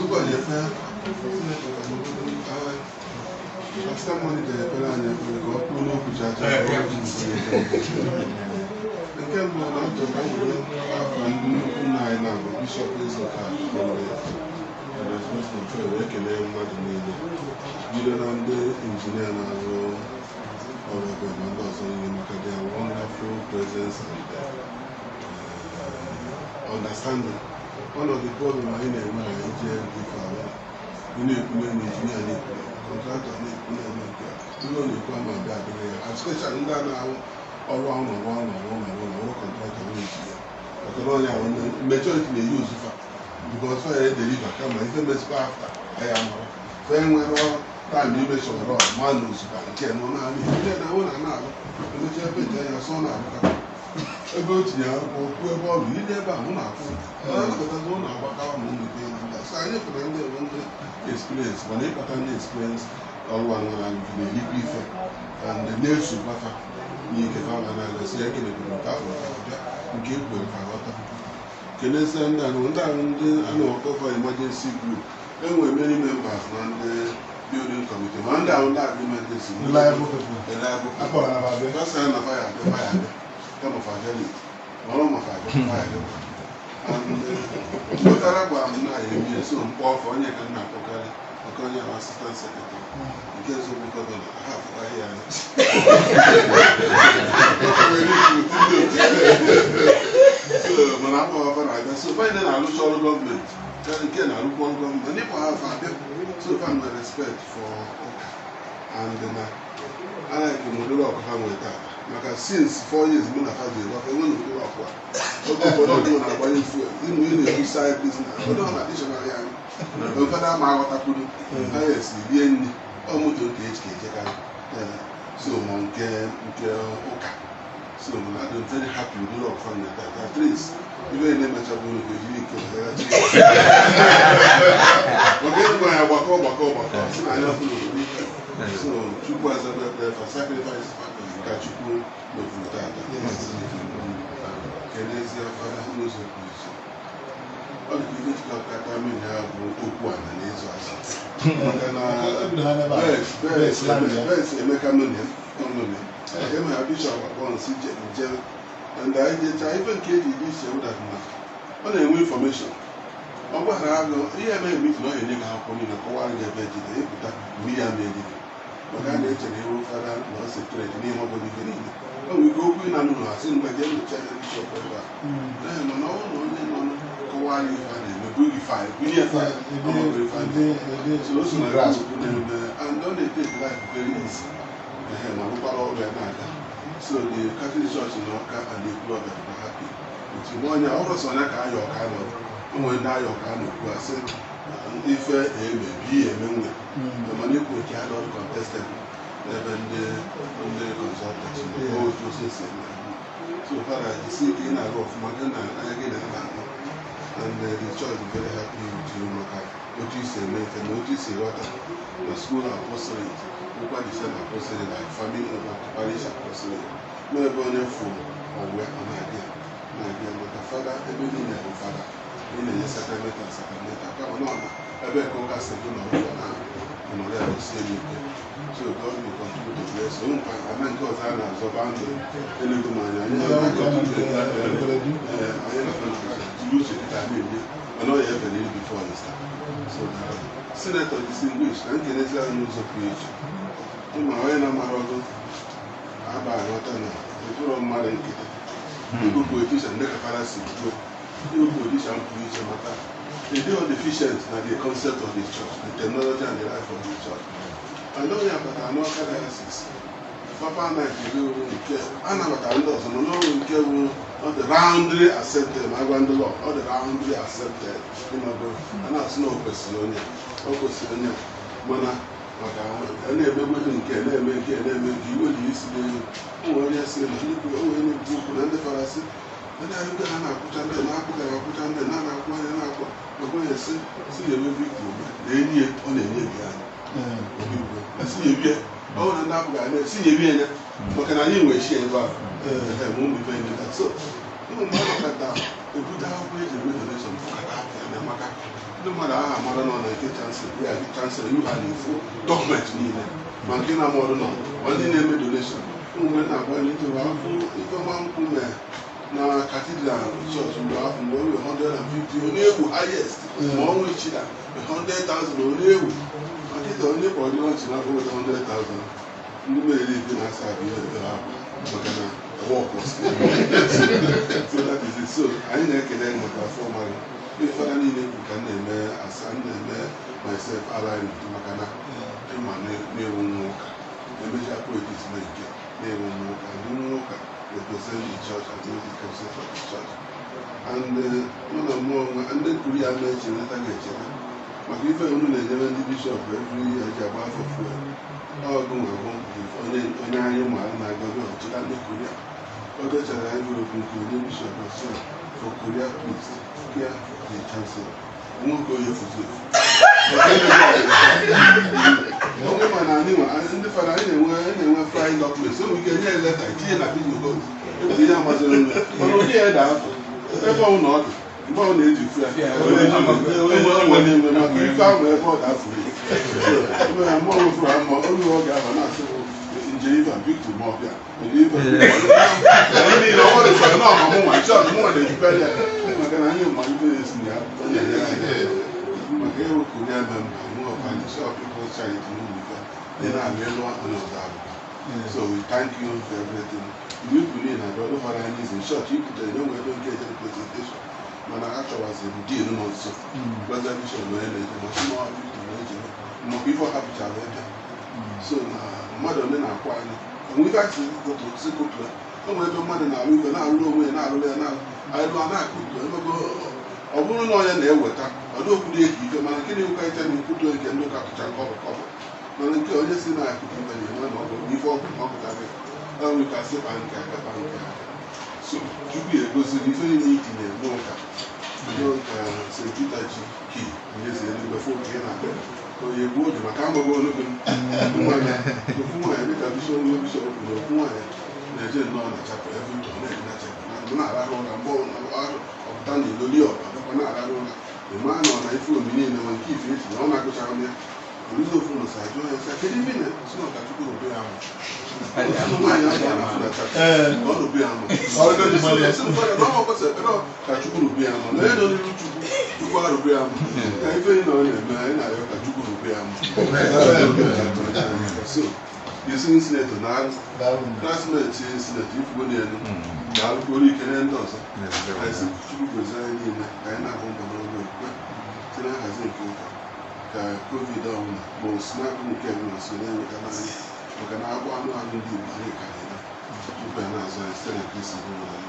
Tupu anyị efe Pastor Monica ekpere anyị ekpere ka ọ kwuo n'okwu chacha. Nke mbụ na nchọ ka m were afa ndị nnukwu nna anyị na-abụ Bishọp Ezoka wee kelee mmadụ niile, bido na ndị injinia na-arụ ọrụ ebe na ndị ọzọ niile, maka their wonderful presence and understanding. One of the problem anyị na-enwe na anyị jee ife ahụ, ị na-ekwu na injinia na-ekwu, contractor na-ekwu, na-eme nke a, ndị ọ na-ekwu ama abịa adịghị ya, especially ndị a na-arụ ọrụ ahụ na ọrụ ahụ na ọrụ na ọrụ na ọrụ contractor na injinia, maka na onye ahụ majority na-eyi ozufa because fa ya edeliver kama ife mezikwa after anyị amara fa enwere time ime chọrọ ma na ozugbo nke nọ na ndị na ahụ na na-arụ emecha ebe nje ya sọ na-arụka ebe o tinye akwụkwọ okwu ebe ọ bụ ile ebe ahụ na-akwụ anakọtazi ụlọ agbakawa ma ụmụ ife ndị a. So anyị fụrụ ndị bụ ndị experience, mana ịkpata ndị experience ọrụ anụ na na-erikwa ife and na-eso gbafa n'ike fa ma na-agosi ya kelekwuru nke afọ ka bịa nke ekwere ka ghọta. Kenezie ndị ahụ, ndị ahụ, ndị a na-akpọkọ emergency group. Enwere many members na ndị building committee, ma ndị ahụ ndị ahụ emergency. Reliable people. Reliable. Akpọrọ na abịa. Pastor na fire abịa, fire abịa kama fajeli ọrụ maka abịa, fire abịa. And pụtara gwara m na ya eme so mkpọ ọfọ onye ka m na-akpọkarị maka onye ahụ assistant secretary nke eziokwu governor ha afụtaghị ya anya. Nwere ike ndị otu. So, mana akpọ ha na-abịa, so fine na-arụcha ọrụ gọọmenti nke na-arụkwa ọrụ gọọmenti, mana ịkpọ ha afa abịa. So fa nwere respect for ụka and na anaghị m ụdịrị ọkụ ha nwere tata, maka since 4 years mụ na fa ji gbafe enwe na ụdịrị ọkụ a. Oge ụfọdụ ọdụ na-agbanye fuel ịmụ ị na-ekwu side business, ụfọdụ ọ na-additional ya ụfọdụ ama aghọtakwuru ha ya esi rie nri ọ moto nke eji ka ejekarị. So ma nke ụka, so na adị m very happy ụdịrị ọkụ ha nwere tata. At least ibe na-emechabụ unu ga-ejiri nke weghachi maka ịgwa ya gbakọ gbakọ gbakọ si na anya fụrụ obodo ihe. So Chukwu azabe ekpere for sacrifice ka Chukwu mefuru tata. Kenezie fada n'ụzọ pụrụ iche. Ọ dị ka ihe jikọta mmiri ha bụ okwu ana na ịzụ azụ, maka na Ebido ha n'ebe a. Bes. Bes land ya. Bes Emeka nọ ya eme ha bishọp akpọ nsị nje and anyị jechaa ife nke eji dị iche wụdat na ọ na-enwe information ọ gbaghara agụ ihe eme meeting, ọ ga-enye gị akwụkwọ niile kọwara gị ebe ejide ịpụta mgbe ya ma ejide, maka a na-eche na ewu fada na ọ separate n'ihe ọ bụla ife niile. O nwere ike okwu ị na-anụ na asị mgbe jee nyocha ya bishọp ebe a. Ee, mana ọ bụrụ na onye nọ kọwara ife a na-eme, bụghị file bunye file ọ mabụrụ ife a na-eme. So o so na group na-eme and ọ na-etake life very easy. Ehe, ma rụkwara ọrụ ya na-aga. So the Catholic Church na Ọka and the Ekwulọbịa dịkwa happy otu onye ọrụ sọ ya ka ayọ ọka nọ. O nwere ndị ayọ ọka na-ekwu asị ife eme bi eme nwe, mana ikwu nke ha nọ contested n'ebe ndị consultants nọ, otu o si eme. So far jisi ike, ị na-arụ ọfụma gị na anya gị na-aba ahụ and the church is very happy with you maka otu isi eme ife na otu isi ghọta na school apostolate bụkwa the same apostolate like family parish apostolate n'ebe onye fụ ọwụ ya ọ na-abịa na-abịa, maka fada ebe niile bụ fada ị na-enye sacramental sacramental kama na ọ na ebe nke ụka si gị nọrọ ya na nọrọ ya gosie gị ike. So God will continue to bless you. Nkwa ana nke ọzọ a na-azọba ndụ Enugu ma anyị anyị na jiri uche kịta na-eme, mana ọ ya ebere before Easter. So Senator distinguished na nkelezi anyị n'ụzọ pụrụ iche. Ịma onye na-amara ọgụ aba aghọta na ịbụrụ mmadụ nkịtị, ịbụ politician dịka fada si kwuo, ịbụ politician pụrụ iche maka the dey deficient na the concept of the church, the technology and the life of the church. And onye akpatara n'Ọka diocese Papa Naijiria nke a nabatara ndị ọzọ nọ n'ọrụ nke bụ ọ dị roundly accepted, ma agwa ndị law ọ dị roundly accepted. Ịmago a na-asị na o kwesịrị onye o kwesịrị onye a, mana maka a na-emegbu nke na-eme nke na-eme nke iwe dị isi n'elu. Ụmụ onye si na ndị onye na-ekwu okwu na ndị farasị ndị ahụ ha na-akwụcha ndị na-akwụcha akwụcha ndị na na-akwụ anya na-akwụ ekwenye si si na-eme victim na enyi ya ọ na-enye gị anya obi ugwe na si nyebie ọ bụrụ na ndị apụghị anya si nyebie ya maka na anyị nwere chi ebe ahụ. Ee, ma ụmụ ife ndị so ụmụ mgbe anọkọta ebute akwụkwọ eji eme donation fụkata afọ ya na maka Ndị mmadụ aha mara nọ na nke chancellor ya gị chancellor ihu ha na-efu document niile ma nke na mmadụ nọ ma ndị na-eme donation. Ụmụ na-agba ndị afọ ifeọma nkwụ mee na cathedral church mgbe ahụ mgbe o nwere 150 onye egwu highest ma ọnwa ichida 100,000 onye egwu makịta onye kpọrọ gị lọnchị na afọ weta 100,000 ndị mere ife na-asa abụ ihe ebere akwa maka na work was. So that is it. So anyị na-ekele gị maka afọ ọma gị. Ndị fada niile kwuru ka m na-eme asa m na-eme myself align maka na ịma na-ewu nwa ụka emechaa politics na nke na-ewu nwa ụka ndị nwa ụka represent the church and the council of the church and mụ na mmụọ nwa ndị kwuru ya ma echeleta ga-echeta maka ife unu na-enyere ndị bishọp every year ji agba afọ fuel ọgụ nwa bụ onye onye anyị maara na-agọzi ọchịcha ndị Korea o dechara envelope nke onye bishọp ọsị for Korea, please care for the chancellor. Nwoke onye fuzi efu onwe ma na anyị nwa ndị fada anyị na-enwe flying documents. O nwere ike nye ya leta tinye na video hold ebe ihe amaziri nwe mana ụdị ya ede afọ ebe ọ na ọ dị mgbe ọ na-eji fu ya onwe na-enwe maka ife ahụ ebe ọ ga-afụ ya ebe ya mmụọ wefuru ama olu oge ahụ na-asị nje ife a biko ma ọ bịa nje ife a niile ọ dịkwara na ọma mụnwa chọọ mụnwa na-ejikarị ya maka na anyị ma ife na-esi na ya ọ na-enyere anyị maka ịhụ Korea member mụ ọkwa anyị sọ People's Charity n'ụlọ ife dị na-alụ elu onye ọzọ abụba. So we thank you for everything. Mgbe ikwu niile na abịa ọdụfara anyị izi shọt ikwutere na enwe ebe nke ejere presentation mana a chọwaziri dean nọ nso gwaza bishọp onye na-eje ma sị na ọ Victor na-ejere maka ife ọ hapụchara ebe so na mmadụ ole na-akwụ anyị enwe ife asị kotu si kotu o nwere ebe mmadụ na-alụ ife na-alụ onwe ya na-alụ ya na anyị lụọ na-akụtu emego ọ bụrụ na onye na-eweta ọ dị okwu dị eke ife mana nke na-ewukarịcha na ekwutu nke ndị ụka tụcha kọbọ kọbọ mana nke onye si na-akụtu ife na-enwe na ọ bụ ife ọ bụ ọ pụtara ọ nwere ka sị kpa nke aka kpa nke aka. So Chukwu ya egosiri ife niile itinye n'ụka n'ụka St. Peter ji kii nyezi eluigwe fụ nke na-abịa onye egbu oge maka amaghị olu nwaanyị ofu nwaanyị dịka bishọp onye bishọp kwuru ofu nwaanyị na-eje nnọọ na chapel every day ọ na-eje na chapel na na-arahụ ụra mgbe ọpụta na iloli ọba bịakwa na-arahụ ụra ịma na ọ na ife omi niile nwe nke ife echi na ọ na-agụchara ya oluzi ofu nọ sa jụọ ya sị kedu ife na si na ọkachukwu rube ya ama nwaanyị ahụ na-afụ na chapel ka ọ rube ya ama ka Chukwu rube ya ama na onye nọ n'iru Chukwu Chukwu arube ya ama ka ife niile ọ na-eme anyị na-arịọ ka Chukwu rube ya ama. So isi senator na classmate senator ifugo n'elu na alụkwuru ike na ndị ọzọ anyị sị Chukwu gozie anyị niile ka anyị na-abụ mbọ n'ọrụ okwukwe site na nhazi nke ụka ka COVID ọbụla ma o si n'akụ nke na so na-enweta n'anya maka na agwọ anụ ahụ ndị Igbo anyị ka na tupu ya na-azụ anyị site na Kristi bụ ụlọ anyị.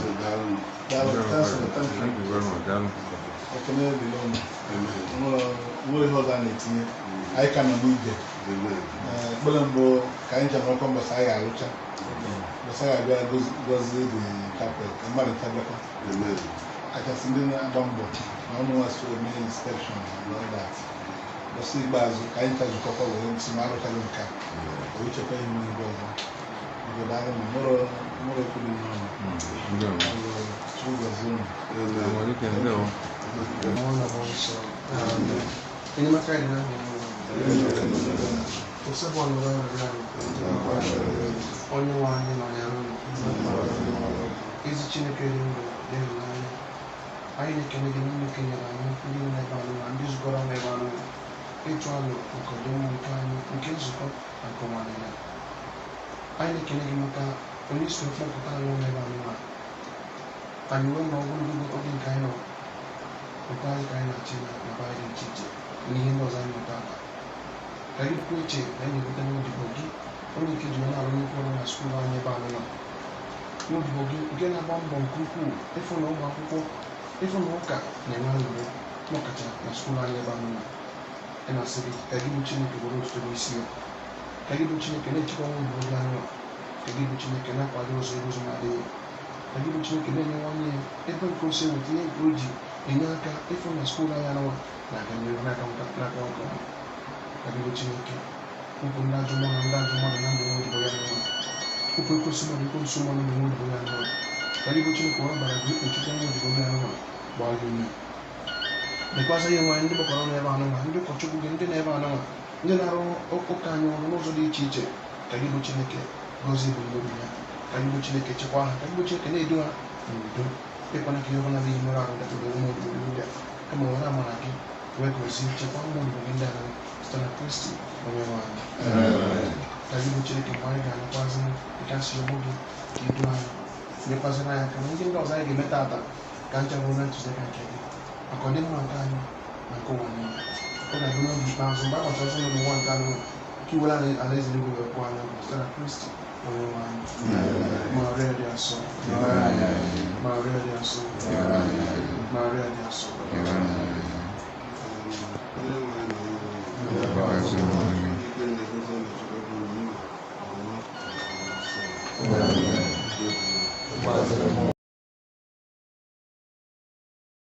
So daalụ. Daalụ, Chancellor, thank you. Thank you very much. Daalụ. Ekene dịrị unu. Amen. Nwere ihe ọzọ a na-etinye anyị ka nọ n'ije. Amen. Ee, ekpere mbụ ka anyị ji amakwa mbọsị anyị ga-alụcha mbọsị anyị ga-abịa gọzie the chapel ka mmadụ ncha bịakwa. Amen. Kachasị ndị na-agba mbọ na ọnụ nwa so mee inspection and all that mbọsị ikpeazụ ka anyị ncha zukọkwa wee si ma arụchaghị nke a wee chekwa ihe n'ebe ọzọ. Biko daalụ m nwere nwere okwu dị n'ọnụ. Ndewo. Chukwu gọzie unu. Amen. Amalike, ndewo. Mmụọ nsọ. Enyemaka dị n'aha Onyenwe. Osebụ ọnụrụ arịrịọ anyị. Onye nwe anyị nọnyere unu. Ezi Chineke dị ndụ dị ịhụnanya. Anyị na-ekene gị n'ime kenyere anyị ndị nọ n'ebe anụ na ndị zukọrọ n'ebe anụ ịtụ alụ maka ọdịmma nke anyị nke nzukọ na nke ụwa niile. Anyị na-ekene gị maka onye isi mkpọpụta anyị n'ebe anụ na anyị wee nọ ogologo oge nke anyị nọ nke anyị ka anyị na-achị na ebe anyị dị iche iche na ihe ndị ọzọ anyị nweta aka ka anyị kwuo eche na anyị na-ebute n'odibo gị onye nke ji na-arụ nnukwu ọrụ na school anyị ebe anụ nọ n'odibo gị nke na-agba mbọ nke ukwuu ịfụ na ụmụ akwụkwọ ịfụ na ụka na-enwe aṅụrị n'ọkacha na school anyị ebe anụ nọ. Ị na-asị gị ka gị bụ Chineke were otuto n'isi ya ka gị bụ Chineke na-echekwa nwa odibo gị anụ ka gị bụ Chineke na-akwado ụzọ ebe ụzọ na-adịghị ka gị bụ Chineke na-enyewanye ya ebe nke o si eweta ihe nke o ji enye aka ịfụ na school anyị anụwa na-aga n'ihu n'aka n'aka nke ọma ka gị bụ Chineke ụkwụ ndị ajọ mmụọ na ndị ajọ mmadụ na ndụ nwa odibo ya anụwa ụkwụ ekwesị mmadụ ekwesị mmụọ na ndụ nwa odibo ya anụwa ka gị bụ Chineke were ọbara gị kpuchite nwa odibo ya anụwa gbaa ya ume. Mekwazị ihe nwaanyị ndị gbakọrọ ọnụ ebe anụnwa, ndị ụkọchukwu gị ndị na-ebe anụnwa, ndị na-arụ ụka anyị ọrụ n'ụzọ dị iche iche, ka gị bụ Chineke gọzie ebumnobi ha, ka gị bụ Chineke chekwaa ha, ka gị bụ Chineke na-edu ha n'udo. Ịkwana ka ihe ọbụla bụ ihe merụ arụ dakpụrụ ụmụ odibo gị ndị a, kama were amara gị wee gọzie, chekwaa ụmụ odibo gị ndị a site na Kristi onye nwe anyị. Ka gị bụ Chineke, mgbe anyị ga-anakwazi nkasi obi gị, ka idu anyị, nyekwaziri anyị aka na ndị ọzọ anyị ga-eme taata, ka ncha bụrụ na ntụziaka nke gị maka ọdịmma nke anyị na nke ụwa niile. Ọ ga-abụ n'oge ikpeazụ mgbe a gbachara ọsọ n'ụwa nke anụ, ka iwere anyị alaeze eluigwe wee kwụọ anyị ụgwọ site na Kristi onye nwe anyị. Maria dị asọ, Maria dị asọ, Maria dị asọ.